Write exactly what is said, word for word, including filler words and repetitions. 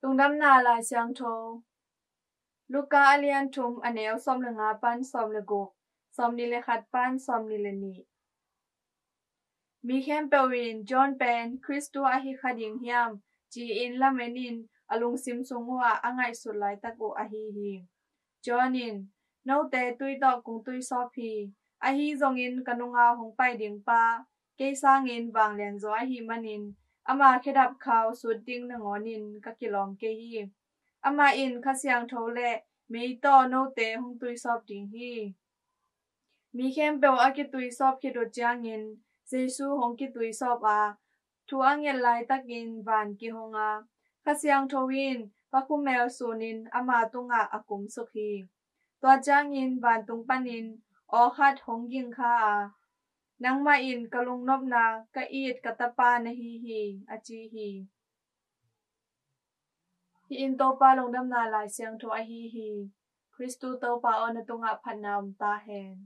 Lungdamna Lai Siangtho. Luka a lian thum, a neu sawm le nga pan sawm le guk, sawm ni le khat pan sawm ni le nih. Mi khempeuh in John pen Khristu ahi kha ding hiam, ci-in lamen in a lungsim sung uhah a ngaihsut laitak uh ahi hi. John in, note tui tawh kung tuisawp hi. Ahi zongin ka nunga hong pai ding pa, kei sangin vanglian zaw ahih manin, ama khedap khau sut ding nangawnin ka kilawm kei hi. Amah in Kha Siangtho le mei tawh note hong tuisawp ding hi. Mi khempeuh a kituisawp khit uh ciangin Jesu hong kituisawp a, thu a nget laitakin van kihong a, Kha Siangtho in pakhumel sunin ama tungah a kumsuk hi. Tua ciangin vantung panin aw khat hong gingkha a, nangmah in ka lungnopna ka it ka Tapa na hi hi, a ci hi. Hih in Topa Lungdamna Lai Siangtho ahi hi. Khristu Topa aw, na tungah phatna om ta hen.